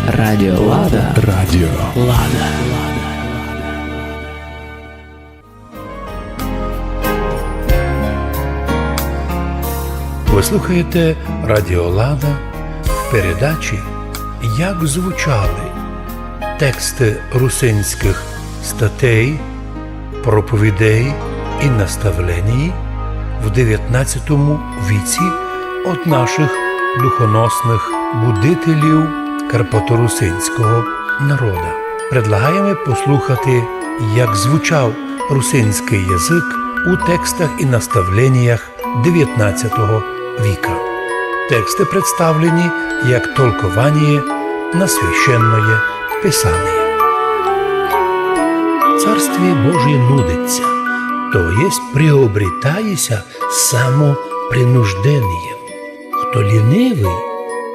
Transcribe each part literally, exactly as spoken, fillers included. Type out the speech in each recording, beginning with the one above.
Радіо Лада. Радіо Лада. Вы слухаєте Радіо Лада в передачі «Як звучали тексты русинськых статей, проповідей і наставленій в девятнадцятому віці од нашых духоносных будителів карпаторусинського народа». Предлагаєме послухати, як звучав русинськый язык у текстах і наставленіях девятнадцятого віка. Тексты представлені як толкованіє на священноє писаніє. Царствіє Божіє нудить ся, то єсть приобрітає ся самопринужденієм. Хто лінивый,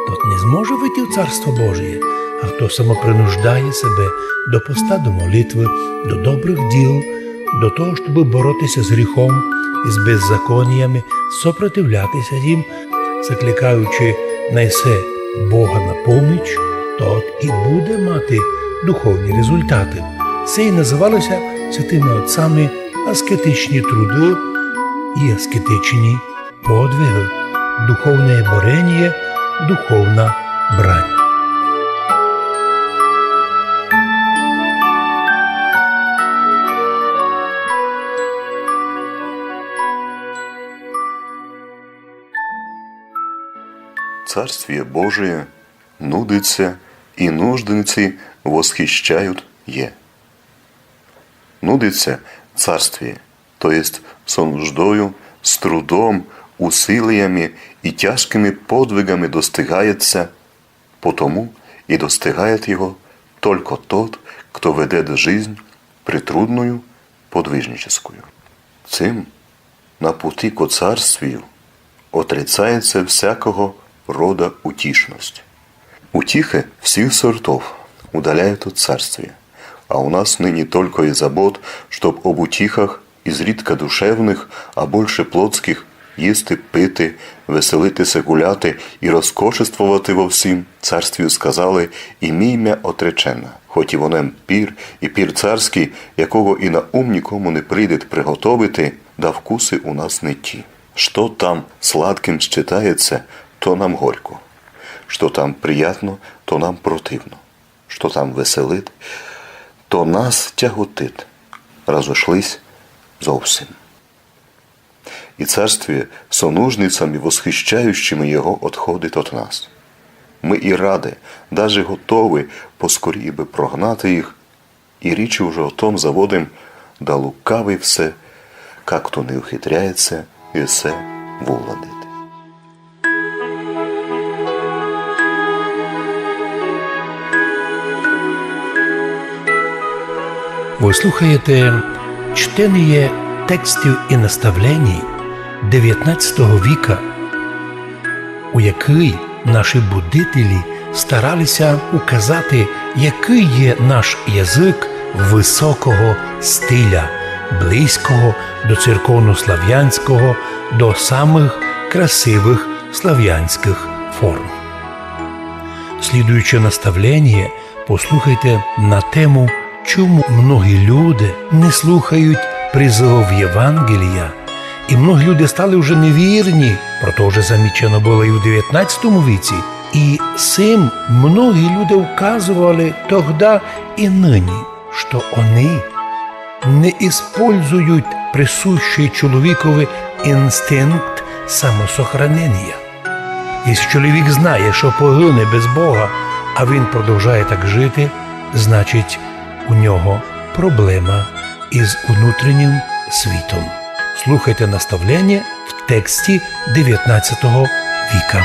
тот не зможе войти в Царство Божіє, а хто самопринуждає себе до поста, до молитвы, до добрых діл, до того, щоб бороти ся з гріхом і з беззаконіями, сопротивляти ся їм, закликаючи на се Бога на поміч, тот і буде мати духовні результаты. Се і называло ся святыми отцами аскетичні труды і аскетичні подвигы, духовне бореніє, духовна брань. Царствие Божие нудится, и нужницы восхищают е. Нудится царствие, то есть со нуждою, с трудом, усилиями и тяжкими подвигами достигается, потому и достигает его только тот, кто ведет жизнь притрудную, подвижническую. Цим на пути ко царствию отрицается всякого рода утішность. Утіхи всіх сортов удаляют от царствия, а у нас ныні только и забот, чтоб об утіхах, изрідка душевных, а больше плотськых, їсти, пити, веселити ся, гуляти и розкошествовати во всім. Царствию сказали: имімя отречене, хоть и воно пір, и пір царськый, якого и на ум никому не придет приготовити, да вкусы у нас не ті. Што там сладкым считається, то нам горько. Што там приятно, то нам противно. Што там веселит, то нас тяготит. Разошлись зовсім. И царствие со нужницями восхищающими його отходит от нас. Мы и рады, даже готовы поскорее бы прогнати їх, и річ уже о том заводим, да лукавый все как-то не ухитряется и все вуладити. Вы слухаєте чтеніє текстів і наставленій девятнадцятого віка, у якый наші будителі старали ся указати, якый є наш язык высокого стиля, близького до церковнославянського, до самых красивых славянськых форм. Слідуюче наставленіє послухайте на тему, чому многі люди не слухають призывов Євангелія, і многі люди стали вже невірні, про то вже замічено было і в девятнадцятому віці, і сим многі люди вказовали тогда і нині, што они не использують присущий чоловікови інстинкт самосохранення. Якщо чоловік знає, що погине без Бога, а він продовжує так жити, значить, у нього проблема із внутрішнім світом. Слухайте наставлення в тексті девятнадцятого віка.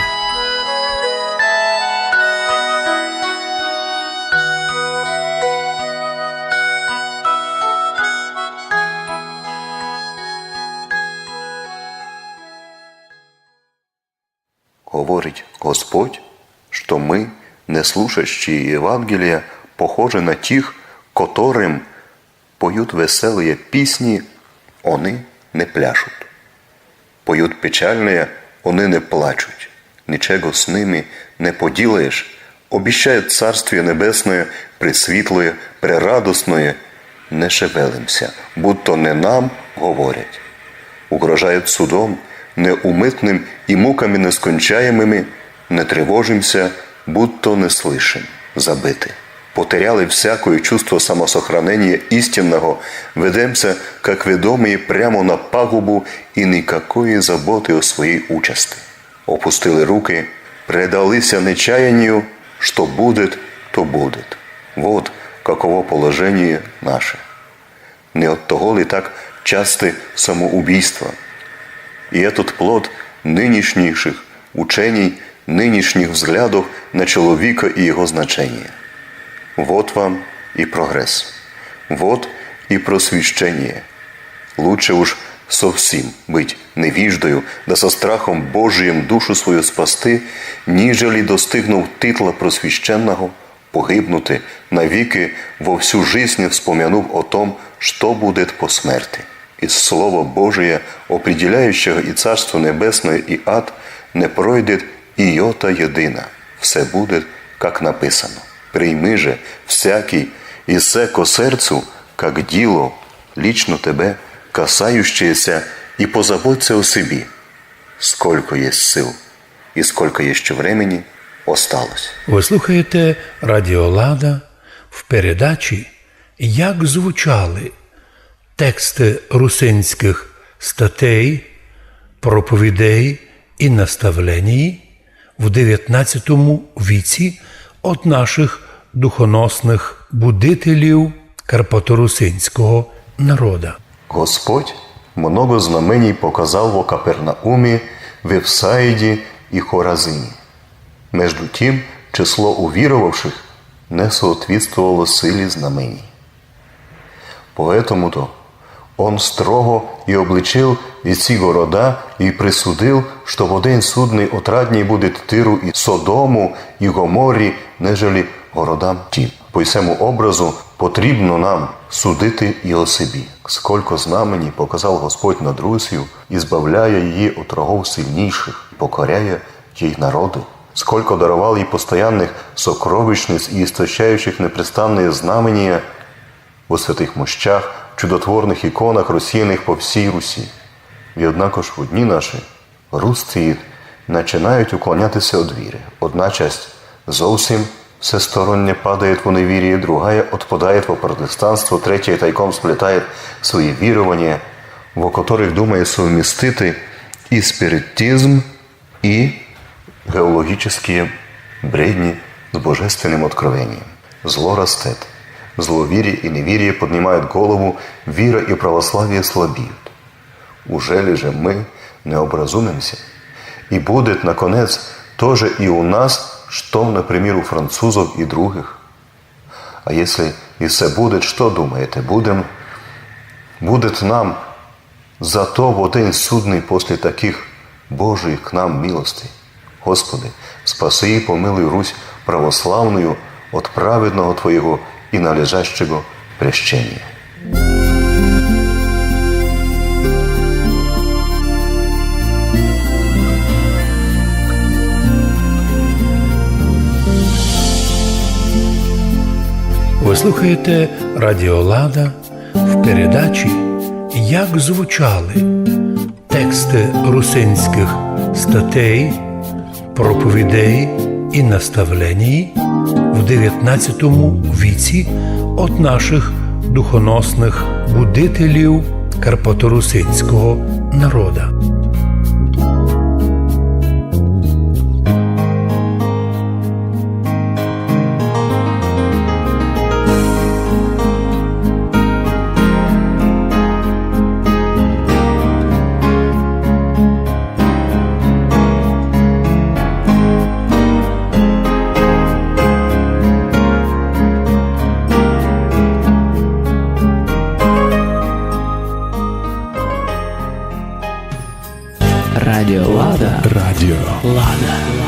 Говорить Господь, што мы, не слушающие Евангелія, похожи на тих, котрым поют веселые пісні, они не пляшут. Поют печальные, они не плачут. Ничего с ними не поділаєш, Обіщають Царствіє Небесноє, пресвітлоє, прерадосноє, не шевелимся, будто не нам говорять. Угрожають судом, неумытным и муками нескончаемыми, не тревожимся, будто не слышим, забыты. Потеряли всякоє чувство самосохранения истинного, ведемся, как ведомые, прямо на пагубу и никакої заботы о своей участи. Опустили руки, предалися нечаянию, что будет, то будет. Вот каково положение наше. Не от того ли так часты самоубийства? И этот плод нынешнейших учений, нынешних взглядов на человека и его значение. Вот вам и прогресс. Вот и просвещение. Лучше уж совсім быть невіждою, да со страхом Божиим душу свою спасти, нежели достигнув титла просвященного, погибнути, навіки во всю жизнь вспомянув о том, што буде по смерти. Из Слова Божия, определяющего и Царство Небесное, и ад, не пройде и йота єдина. Все буде, как написано. Прийми же всякий исе ко серцю, как діло лично тебе касающееся, и позаботься о собі, сколько єсть сил и сколько єще времени осталось. Вы слухаєте Радіо Лада в передачі «Як звучали тексты русинськых статей, проповідей и наставленій в девятнадцятому віці од нашых духоносных будителів карпаторусинського народа». Господь много знамений показал во Капернаумі, Вифсаїді и Хоразині. Между тим, число увіровавших не соответствовало силі знамений. Поэтому-то Он строго и обличил и ці города, и присудил, што во день судный отрадней буде Тиру и Содому и Гоморі, нежели городам тим. По сему образу потрібно нам судити и о собі. Сколько знамений показал Господь над Русью, избавляя її от рогов сильнейших, покоряя ей народы. Сколько даровал ей постоянных сокровищниц и истощающих непрестанные знамения во святых мощах, в чудотворных иконах, розсіяных по всій Русі. И однако ж в дні наші русці начинають уклонятися од віры. Одна часть зовсім всесторонне падає во невіріє, другая отпадає во протестанство, третя тайком сплетає свої вірованія, во которых думає совмістити и спиритизм, и геологические бредни с божественным откровением. Зло растет. Зловіріє и невіріє поднимают голову, віра и православіє слабіют. Ужели же мы не образумимся? И будет, наконец, то же и у нас, што, например, у французов и другых. А если и се будет, што думаєте, будем, будет нам зато во день судный после таких Божиих к нам милостей? Господи, спаси и помилуй Русь православную от праведного Твоего и належащего прещения. Вы слухаєте Радіо Лада в передачі «Як звучали тексты русинськых статей, проповідей и наставленій в девятнадцятому віці од нашых духоносных будителів карпаторусинського народа». Радіо Лада. Радіо Лада.